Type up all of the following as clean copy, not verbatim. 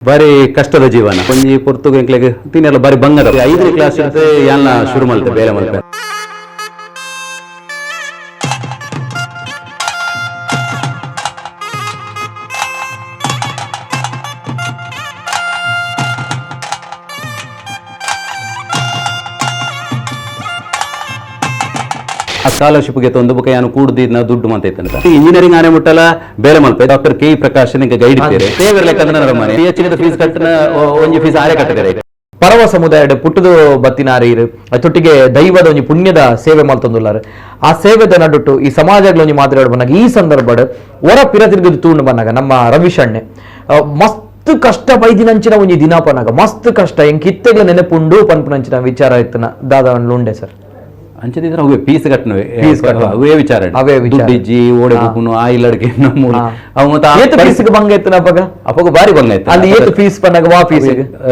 ಬಾರಿ ಕಷ್ಟದ ಜೀವನ. ಒಂಜಿ ಪೊರ್ತುಗು ಎಂಕ್ಲೆಗ್ ತಿನೆಲ್ಲ ಬಾರಿ ಬಂಗದ. ಐದನೇ ಕ್ಲಾಸ್ ಇಡ್ದು ಯಾನ್ಲ ಶುರು ಮಲ್ತೆ ಬೇಲೆ ಮಲ್ಪೆ. ಆ ಸ್ಕಾಲರ್ಶಿಪ್ಗೆ ತಂದು ಬೊಕ ಯಾನು ಕೂಡ್ದಿದ್ನ ದುಡ್ಡು ಮಂತ ಇತ್ತಂತ ಇಂಜಿನಿಯರಿಂಗ್ ಆನೆ ಮುಟ್ಟಲ ಬೇಲೆ ಮಲ್ಪೆ. ಡಾಕ್ಟರ್ ಕೆ ಪ್ರಕಾಶ್ ನಿಂಗೆ ಗೈಡ್ ಇದ್ದೀರಿ ಸೇವೆರ್ ಲೆಕ್ಕ ನರಮನೆ P H D fees ಕಟ್ಟನ ಒಂಜಿ ಫೀಸ್ ಆರೆ ಕಟ್ಟದಿರ. ಪರವ ಸಮುದಾಯಡ್ ಪುಟ್ಟುದು ಬತ್ತಿನಾರೀರು ತೊಟ್ಟಿಗೆ ದೈವದ ಒಂಜಿ ಪುಣ್ಯದ ಸೇವೆ ಮಲ್ತೊಂದುಲ್ಲಾರು. ಆ ಸೇವೆದ ನಡುಟ್ಟು ಈ ಸಮಾಜಗಳ ಒಂಜಿ ಮಾತಾಡ ಬಂದಾಗ ಈ ಸಂದರ್ಭಡ್ ಹೊರ ಪಿರ ತಿರುಗಿದು ತೂಂಡು ಬಂದಾಗ ನಮ್ಮ ರವಿಶಣ್ಣೆ ಮಸ್ತ್ ಕಷ್ಟ ಬೈದಿನಂಚಿನ ಒಂಜಿ ದಿನ ಪನ್ನಾಗ ಮಸ್ತ್ ಕಷ್ಟ ಎಂಕ್ ಇತ್ತೆಗ್ಲ ನೆನಪುಂಡು ಪನ್ಪುನಂಚಿನ ವಿಚಾರ ಇತ್ತನ ದಾದ ಉಂಡೆ ಸರ್? ಅಂಚದಿದ್ರೆ ಅವೇ ಪೀಸ್ ಕಟ್ಟನವೆ. ಫೀಸ್ ಕಟ್ಟುವ. ಅವೇ ವಿಚಾರ. ಅವೇ ವಿಚಾರ. ದುಡ್ಡು ಇಜ್ಜಿ, ಓಡೆ ಹೋಗುನು ಆ ಇಲ್ಲಡಿಗೆ ನಮ್ಮ ಅವು ಮತ್ತೆ ಆ ಏತ್ ಫೀಸ್ಗೆ ಬಂಗ ಇತ್ತನ ಅಪಗ? ಅಪಗ ಬಾರಿ ಬಂಗ ಇತ್ತು. ಅಲ್ಲಿ ಏತ್ ಫೀಸ್ ಪನ್ನಾಗ ವಾ ಫೀಸ್?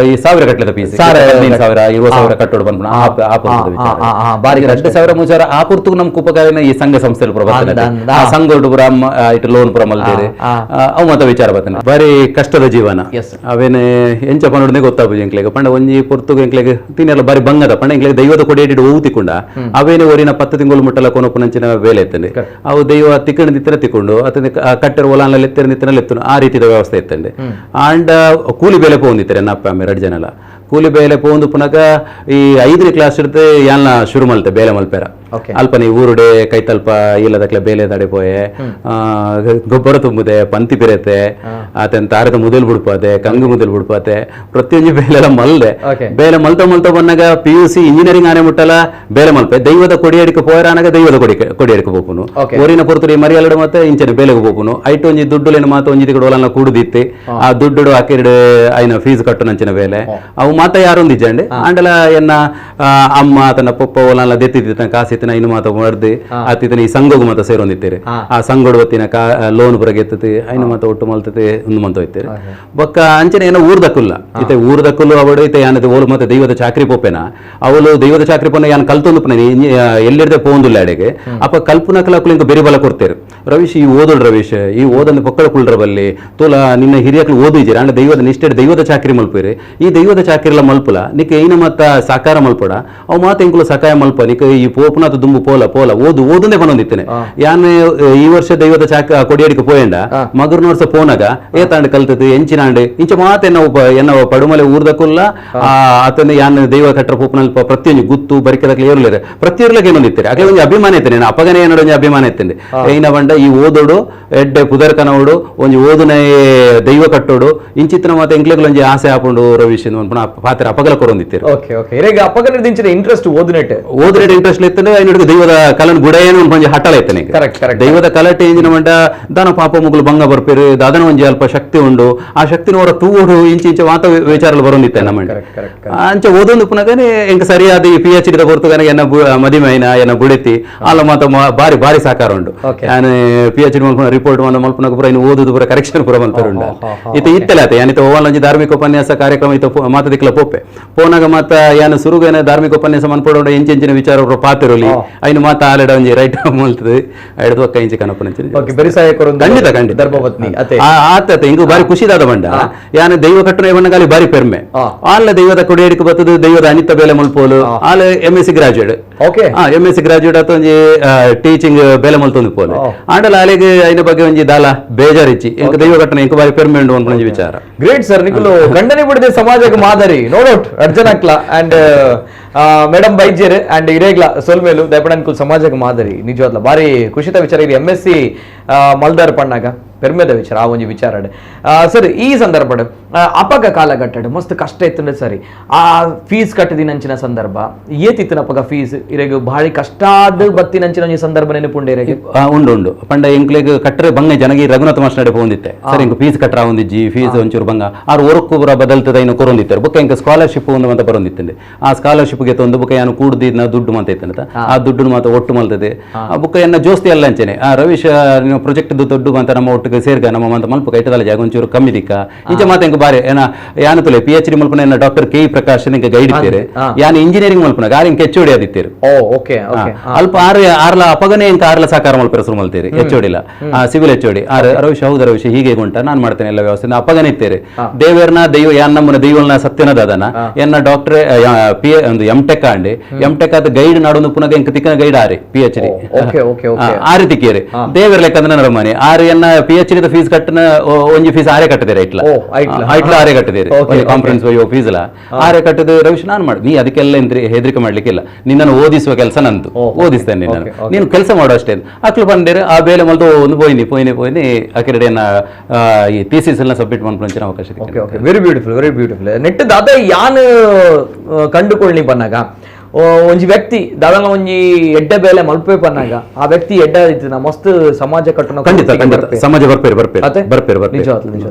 ಈ ಸಾವಿರ ಕಟ್ಲದ ಫೀಸ್. ಸಾವಿರ. 15,000, 20,000 ಕಟ್ಟೋಡು ಬಂದ್ಬಿಡ ಆ ಪುರ್ತದ ವಿಚಾರ. ಆ, ಆ, ಆ, ಬಾರಿ ಕಷ್ಟ. 2000 3000 ಆ ಪುರ್ತುಗು ನಮ್ ಉಪಕಾರನ ಈ ಸಂಘ ಸಂಸ್ಥೆలు ಪೂರ ಬರ್ತದೆ. ಅಂದ್ ಅಂದ್. ಆ ಸಂಘ ಪೂರ ಇಟ್ಟು ಲೋನ್ ಪೂರ ಮಲ್ತೇವೆ. ಆ, ಅವು ಮತ್ತ ವಿಚಾರ ಬರ್ತದೆ. ಬಾರಿ ಕಷ್ಟದ ಜೀವನ. Yes. ಅವೇನೆ ಎಂಚ ಪನ್ನೊಡ್ನೆ ಗೊತ್ತಾಪುಜಿ ಎಂಕ್ಲೆಗ್. ಪಂಡ ಒಂಜಿ ಪೊರ್ತುಗು ಎಂಕ್ಲೆಗ್ ತಿನೆಲ್ಲ ಬಾರಿ ಬಂಗದ. ಪಂಡ ಎಂಕ್ಲೆಗ್ ದೈವದ ಕೊಡಿಯಡಿಡ್ ಓವು ತಿಕ್ಕೊಂಡ ಅವೇನೆ ಒರಿನ 10 ತಿಂಗಳು ಮುಟ್ಟಲ ಕೊನೊಪುನಂಚಿನ ಬೇಲೆ ಇತ್ತಂಡೆ. ಅವು ದೈವ ತಿಕ್ಕಂಡು ದಿತ್ತನ ತಿಕ್ಕೊಂಡು ಅತನ ಕಟ್ಟರ್ ಒಲಾನ್ಲ ಲೆತ್ತೆರ ನಿತ್ತನ ಲೆತ್ತನು, ಆ ರೀತಿದ ವ್ಯವಸ್ಥೆ ಇತ್ತಂಡೆ. ಆಂಡ ಕೂಲಿ ಬೇಲೆ ಪೋಂದಿತ್ತಾರೆ ನನ್ನ ಅಪ್ಪ ಅಮ್ಮ ಎರಡು ಜನಲ. ಕೂಲಿ ಬೇಲೆ ಪೋಂದು ಪುನಕ ಈ ಐದನೇ ಕ್ಲಾಸ್ ಹಿಡ್ದು ಯಾನ್ಲ ಶುರು ಮಲ್ತೆ ಬೇಲೆ ಮಲ್ಪೆರ. ಅಲ್ಪ ನೀವು ಊರುಡೆ ಕೈತಲ್ಪ ಇಲ್ಲದಕ್ಲೆ ಬೇಲೆ ತಡೆ ಪೋಯೆ, ಗೊಬ್ಬರ ತುಂಬುದೆ, ಪಂತಿ ಪಿರೆತೆ, ಆತನ ತಾರದ ಮುದಲ್ ಬಿಡ್ಪಾತೆ, ಕಂಗು ಮುದಲ್ ಬಿಡ್ಪಾತೆ, ಪ್ರತಿಯೊಂದು ಬೇಲೆಲ್ಲ ಮಲ್ದೆ. ಬೇಲೆ ಮಲ್ತ ಮಲ್ತ ಬಂದಾಗ P U C engineering ಆನೆ ಮುಟ್ಟಲ ಬೇಲೆ ಮಲ್ಪೆ. ದೈವದ ಕೊಡಿಯಡಿಕೆ ಪೋಯರಾನಾಗ ದೈವದ ಕೊಡಿ ಕೊಡಿಯಡಿಕೆ ಪೋಪುನು. ಊರಿನ ಪೊರ್ತುಡಿ ಮರಿಯಲಡು ಮತ್ತೆ ಇಂಚನೆ ಬೇಲೆಗೆ ಪೋಪುನು. ಐಟ್ ಒಂಜಿ ದುಡ್ಡುಲೇನು ಮಾತ ಒಂಜಿ ದಿಕ್ಕಡು ಒಲನ ಕೂಡುದಿತ್ತಿ ಆ ದುಡ್ಡು ಆಕಿರ್ಡು ಐನ ಫೀಸ್ ಕಟ್ಟುನಂಚಿನ ಬೇಲೆ ಅವು ಮಾತ ಯಾರೊಂದು ಇಜ್ಜಂಡೆ. ಆಂಡಲ ಎನ್ನ ಅಮ್ಮ ತನ್ನ ಪೊಪ್ಪ ಒಲನ ದೆತ್ತಿದ್ದ ಕಾಸಿತ್ತಿನ ಇನ್ನು ಮಾತ ಮಾಡ್ದು ಆತಿನ ಈ ಸಂಘಗು ಮಾತ ಸೇರೊಂದಿತ್ತೀರಿ. ಆ ಸಂಘಡು ಹೊತ್ತಿನ ಕಾ ಲೋನ್ ಪುರಗೆ ಎತ್ತತಿ ಐನ ಮಾತ ಒಟ್ಟು ಮಲ್ತತೆ ಒಂದು ಮಂತ ಹೋಯ್ತೀರಿ. ಬೊಕ್ಕ ಅಂಚನೆ ಏನೋ ಊರ್ದಕ್ಕುಲ್ಲ ಇತ್ತೆ ಊರ್ದಕ್ಕುಲ್ಲು ಅವಳು ಇತ್ತೆ ಯಾನದ ಓಲು ಮತ್ತೆ ದೈವದ ಚಾಕ್ರಿ ಪೋಪೆನ. ಅವಳು ದೈವದ ಚಾಕ್ರಿ ಪೋನ ಯಾನ್ ಕಲ್ತೊಂದು ಪುನ ಎಲ್ಲಿರ್ದೆ ಪೋಂದುಲ್ಲ ಅಡೆಗೆ. ಅಪ್ಪ ಕಲ್ಪನಕಲ ಅಕುಲು ಇಂಕ ಬೆರಿ ಬಲ ಕೊಡ್ತೇರು. ರವೀಶ್ ಈ ಓದೋಳು, ರವೀಶ್ ಈ ಓದನ್ನು ಪೊಕ್ಕಳ ಕುಳ್ರ ಬಲ್ಲಿ ತೋಲ ನಿನ್ನ ಹಿರಿಯಕ್ಲು ಓದು ಇದ್ದೀರ. ಅಂಡ ದೈವದ ನಿಷ್ಠೆ ದೈವದ ಚಾಕ್ರಿ ಮಲ್ಪೇರಿ. ಈ ದೈವದ ಚಾಕ್ರಿಲ ಮಲ್ಪುಲ ನಿಕ್ಕ ಐನ ಮತ್ತ ಸಾಕಾರ ಮಲ್ಪಡ. ಅವು ಮಾತ ಎಂಕುಲು ಸಕಾಯ ಮಲ್ಪ ನಿಕ್ಕ ಈ ಪೋಪುನ ಅದು ದುಂಬು ಪೋಲ ಪೋಲ ಓದು ಓದುಂದೇ ಬನ್ನೊಂದಿತ್ತೇನೆ. ಯಾನ್ ಈ ವರ್ಷ ದೈವದ ಚಾಕ ಕೊಡಿಯಡಿಕೆ ಪೋಯಂಡ ಮಗರ್ನ ವರ್ಷ ಪೋನಾಗ ಏತಾಂಡ್ ಕಲ್ತದ್ದು ಎಂಚಿನಾಂಡ್ ಇಂಚ ಮಾತ ಎನ್ನ ಉಪ ಎನ್ನ ಪಡುಮಲೆ ಊರ್ದಕುಲ್ಲ ಆ ಆತನ ಯಾನ್ ದೈವ ಕಟ್ಟರ ಪೋಪುನಲ್ಪ ಪ್ರತಿಯೊಂಜಿ ಗುತ್ತು ಬರಿಕೆದಕ್ಲೆ ಏರುಲೇರು ಪ್ರತಿಯೊರ್ಲಗೆ ಏನೊಂದಿತ್ತಾರೆ. ಅಗಲೇ ಒಂಜಿ ಅಭಿಮಾನ ಇತ್ತೇನೆ ಅಪಗನೇ ಏನೋ ಒಂಜಿ ಅಭಿಮಾನ ಇತ್ತೇನೆ. ಐನ ಬಂಡ ಈ ಓದೋಡು ಎಡ್ಡೆ ಪುದರ್ ಕನವಡು ಒಂಜಿ ಓದುನೇ ದೈವ ಕಟ್ಟೋಡು ಇಂಚಿತ್ತಿನ ಮಾತ ಎಂಕ್ಲೆಗ್ಲ ಒಂಜಿ ಆಸೆ ಆಪುಂಡು ರವೀಶ್ ಅನ್ಪುನ ಪಾತ್ರ ಅಪಗಲ ಕೊರೊಂದಿತ್ತೀರು. ಓಕೆ ಓಕೆ ಇರೆಗ್ ಅಪಗ ನಿರ್ದಿಂಚಿನ ಇಂಟ್ರೆಸ್ಟ್ ಓದುನೆಟ್? ಓದ್ರೇಟ್ ಇಂಟ್ರೆಸ್ಟ್ ಇತ್ತಂದ್ರೆ ಐನೋಡಿಗೆ ದೈವದ ಕಲನ್ ಬುಡೇನು ಒಂಜಿ ಹಠಲ ಇತ್ತನೆ. ಕರೆಕ್ಟ್ ಕರೆಕ್ಟ್ ದೈವದ ಕಲಟೆ ಇಂಜಿನ ಮಂಡ ದಾನ ಪಾಪ ಮುಗುಲು ಭಂಗ ಬರ್ಪೇರು ದಾದನ ಒಂಜಿ ಅಲ್ಪ ಶಕ್ತಿ ಉಂಡು ಆ ಶಕ್ತಿನ ಅವರ ತೂವೋಡು ಇಂಚ ಇಂಚ ಮಾತ ವಿಚಾರలు ಬರೋಂದಿತ್ತೆ ನಮ್ಮ. ಕರೆಕ್ಟ್ ಕರೆಕ್ಟ್ ಅಂಚ ಓದೊಂದು ಪುನಗನೆ ಎಂಕ ಸರಿಯಾದ ಈ P H D ಹೊರತುಗನ ಎನ್ನ ಮದಿಮೈನ ಎನ್ನ ಬುಡೆತಿ ಅಲ್ಲ ಮಾತ ಬಾರಿ ಬಾರಿ ಸಾಕಾರ ಉಂಡು. ನಾನು P H D ಮಲ್ಪುನ report ಮಲ್ಪುನಗ ಪೂರ ಇನ್ನು ಓದುದು ಪೂರ ಕರೆಕ್ಷನ್ ಪೂರ ಮಲ್ಪರು ಉಂಡು. ಇತ್ತ ಇತ್ತಲ ಆತ ಯಾನಿತ ಓವಲ್ ಒಂಜಿ ಧಾರ್ಮಿಕ ಉಪನ್ಯಾಸ ಕಾರ್ಯಕ್ರಮ ಇತ್ತ ಮಾತ ದಿಕ್ಲ ಪೋಪೆ ಪೋನಾಗ ಮಾತ ಯಾನ ಸುರುಗೇನ ಧಾರ್ಮಿಕ ಉಪನ್ಯಾಸ ಮನ್ಪಡೋಡ ಎಂಚ ಎಂಚಿನ ವಿಚಾರ ಪೂರ ಪಾತಿರೊಲಿ ಐನು ಮಾತ ಆಲೆಡ ಒಂಜಿ ರೈಟ್ ಮಲ್ತದೆ ಐಡ್ದು ಒಕ್ಕ ಇಂಚಿ ಕನಪುನಂಚಿನ. ಓಕೆ, ಬೆರಿ ಸಹಾಯ ಕೊರೊಂದು. ಖಂಡಿತ ಖಂಡಿತ. ಧರ್ಮಪತ್ನಿ ಅತೆ? ಆತ ಆತ ಇಂಗು ಬಾರಿ ಖುಷಿದಾದ ಬಂಡ ಯಾನ ದೈವ ಕಟ್ಟುನ ಬಣ್ಣಗಾಲಿ ಬಾರಿ ಪೆರ್ಮೆ. ಆಲ ದೈವದ ಕೊಡಿಯಡಿಕೆ ಬತ್ತದು ದೈವದ ಅನಿತ ಬೇಲೆ ಮಲ್ಪೋಲು. ಆಲ M S C graduate. M S C graduate ಆತ ಒಂಜಿ ಟೀಚಿಂಗ್ ಬೇಲೆ ಮಲ್ತೊಂದು ಪೋಲು. ಆಂಡಲ ಆಲೆಗ್ ಐನ ಬಗ್ಗೆ ಒಂಜಿ ದಾಲ ಬೇಜಾರಿಚ್ಚಿ ಎಂಕ ದೈವ ಕಟ್ಟಣ ಎಂಕ ಬಾರಿ ಪೆರ್ಮೆ ಉಂಡು ಅನ್ಪುನ ಒಂಜಿ ವಿಚಾರ. ಗ್ರೇಟ್ ಸರ್, ನಿಕುಲು ಖಂಡನೆ ಬಿಡದೆ ಸಮಾಜಕ್ಕೆ ಮಾದರಿ, ನೋ ಡೌಟ್. ಅರ್ಜನಕ್ಲ ಅಂಡ್ ಮೇಡಮ್ ಬೈಜೇರ್ ಅಂಡ್ ಇರೇಗ್ಲ ಸೊಲ್ಮೇಲು ದಯಪಡ ಸಮಾಜಕ್ಕೆ ಮಾದರಿ. ನಿಜವಾದ್ಲ ಬಾರಿ ಖುಷಿತ ವಿಚಾರ ಇದು. M S C ಮಲ್ದಾರ್ ಪಣ್ಣಾಗ ಪೆರ್ಮೆದ ವಿಚಾರ ಆ ಒಂಜಿ ವಿಚಾರ. ಸರ್, ಈ ಸಂದರ್ಭಡ್ ಅಪಗ ಕಾಲಘಟ್ಟಡ್ ಮಸ್ತ್ ಕಷ್ಟ ಇತ್ತು ಸರಿ. ಆ ಫೀಸ್ ಕಟ್ಟದಿನಂಚಿನ ಸಂದರ್ಭ ಏತಿತ್ತಿನ ಅಪಗ ಫೀಸ್ ಇರೆಗ್ ಭಾರಿ ಕಷ್ಟ ಆದ್ ಬತ್ತಿನಂಚಿನ ಒಂಜಿ ಸಂದರ್ಭ ನೆನಪುಂಡೆ ಇರೆಗ್? ಉಂಡು ಉಂಡು. ಪಂಡ ಎಂಕ್ಲೆಗ್ ಕಟ್ಟರೆ ಬಂಗ ಜನಗಿ ರಘುನಾಥ ಮಾಸ್ಟರ್ ನಡೆ ಪೋಂದಿತ್ತೆ. ಸರ್ ಎಂಕ್ ಫೀಸ್ ಕಟ್ಟರ ಒಂದಿಜ್ಜಿ, ಫೀಸ್ ಒಂಚೂರು ಬಂಗ ಆರು ಒರಕ್ಕು ಪೂರ ಬದಲ್ತದ ಇನ್ನು ಕೊರೊಂದಿತ್ತಾರೆ. ಬೊಕ್ಕ ಎಂಕ್ ಸ್ಕಾಲರ್ಶಿಪ್ ಒಂದು ಅಂತ ಬರೊಂದಿತ್ತಂಡೆ. ಆ ಸ್ಕಾಲರ್ಶಿಪ್ಗೆ ತಂದು ಬೊಕ್ಕ ಯಾನು ಕೂಡ್ದಿದ್ನ ದುಡ್ಡು ಮಂತ ಇತ್ತಂತ ಆ ದುಡ್ಡು ಮಾತ ಒಟ್ಟು ಮಲ್ತದೆ. ಆ ಬೊಕ್ಕ ಎನ್ನ ಜೋಸ್ತಿ ಅಲ್ಲ ಅಂಚನೆ ಆ ರವೀಶ್ ನೀವು ಪ್ರಾಜೆಕ್ಟ್ ದುಡ್ಡು ಅಂತ ನಮ್ಮ ಒಟ್ಟಿಗೆ ಒಟ್ಟಿಗೆ ಸೇರ್ಗ ನಮ್ಮ ಮಂತ ಮಲ್ಪ ಕೈಟದಲ್ಲ ಜಾಗ ಒಂಚೂರು ಕಮ್ಮಿ ದಿಕ್ಕ ಇಂಚ ಮಾತ ಎಂಕ್ ಬಾರಿ ಏನ ಯಾನ ತುಲೆ ಪಿಎಚ್ ಡಿ ಮಲ್ಪನ ಎನ್ನ ಡಾಕ್ಟರ್ ಕೆ ಪ್ರಕಾಶ್ ಎಂಕ್ ಗೈಡ್ ಇತ್ತೀರಿ. ಯಾನ್ ಇಂಜಿನಿಯರಿಂಗ್ ಮಲ್ಪನ ಆರ್ ಎಂಕ್ ಎಚ್ ಓಡಿ ಆದಿತ್ತೀರು. ಓ ಓಕೆ ಓಕೆ ಅಲ್ಪ ಆರು ಆರ್ಲ ಅಪಗನೆ ಎಂಕ್ ಆರ್ಲ ಸಹಕಾರ ಮಲ್ಪೆರ ಶುರು ಮಲ್ತೀರಿ. ಎಚ್ ಓಡಿಲ ಸಿವಿಲ್ ಎಚ್ ಓಡಿ ಆರ್ ರವಿಶ್, ಹೌದು ರವಿಶ್, ಹೀಗೆ ಉಂಟ, ನಾನು ಮಾಡ್ತೇನೆ ಎಲ್ಲ ವ್ಯವಸ್ಥೆ ಅಪಗನೆ ಇತ್ತೇರಿ. ದೇವೇರ್ನ ದೈವ ಯಾನ್ ನಮ್ಮನ ದೈವಲ್ನ ಸತ್ಯನ ದಾದನ ಎನ್ನ ಡಾಕ್ಟರ್ ಪಿ ಒಂದು ಎಂ ಟೆಕ್ ಆಂಡಿ. ಎಂ ಟೆಕ್ ಆದ ಗೈಡ್ ನಾಡೊಂದು ಪುನಗ ಎಂಕ್ ತಿಕ್ಕನ ಗೈಡ್ ಆರಿ P H D. Okay okay okay ಆರು ತಿಕ್ಕೇರಿ ದೇವರ ಲೆಕ್ಕಂದ್ರೆ ನರಮಾನಿ ಆರು ಎನ್ನ ಪಿ ಎಚ್ ಡಿ ಫೀಸ್ ಕಟ್ಟನ ಒಂಜಿ ಫೀಸ್ ಆರೇ ಕಟ್ಟದೇರಿ ಐಟ್ಲ. ಓ, ಐಟ್ಲ. ಐಟ್ಲ ಆರೇ ಕಟ್ಟದೇರಿ. ಕಾನ್ಫರೆನ್ಸ್ ಅಯ್ಯೋ ಫೀಸ್ ಲ ಆರೇ ಕಟ್ಟದು. ರವಿಶ್, ನಾನು ಮಾಡಿ, ನೀ ಅದಕ್ಕೆಲ್ಲ ಎಂದ್ರಿ ಹೆದರಿಕೆ ಮಾಡ್ಲಿಕ್ಕಿಲ್ಲ, ನಿನ್ನನ್ನು ಓದಿಸುವ ಕೆಲಸ ನಂದು, ಓದಿಸ್ತೇನೆ ನಿನ್ನನ್ನು, ನೀನು ಕೆಲಸ ಮಾಡು ಅಷ್ಟೇ. ಅಕ್ಲು ಬಂದೇರು ಆ ಬೇಲೆ ಮಲ್ದು ಒಂದು ಪೋಯಿನಿ ಪೋಯಿನಿ ಪೋಯಿನಿ ಅಕಿರಡಿಯನ್ನ ಈ ಥೀಸಿಸ್ ಎಲ್ಲ ಸಬ್ಮಿಟ್ ಮಾಡ್ಕೊಂಚಿನ ಅವಕಾಶ ಸಿಕ್ಕಿದೆ. Okay okay very beautiful, very beautiful. ನೆಟ್ ದಾದ ಯಾನ್ ಕಂಡುಕೊಳ್ಳಿ ಬನ್ನಾಗ ಒಂಜಿ ವ್ಯಕ್ತಿ ದಾದನ ಒಂಜಿ ಎಡ್ಡೆ ಬೇಲೆ ಮಲ್ಪೆ ಪನ್ನಾಗ ಆ ವ್ಯಕ್ತಿ ಎಡ್ಡ ಇತ್ತಿನ ಮಸ್ತ್ ಸಮಾಜ ಕಟ್ಟುನ ಖಂಡಿತ ಖಂಡಿತ, ಸಮಾಜ ಬರ್ಪೇರು ಬರ್ಪೇರು. ಅತೆ? ಬರ್ಪೇರು ಬರ್ಪೇರು. ನಿಜ ನಿಜ.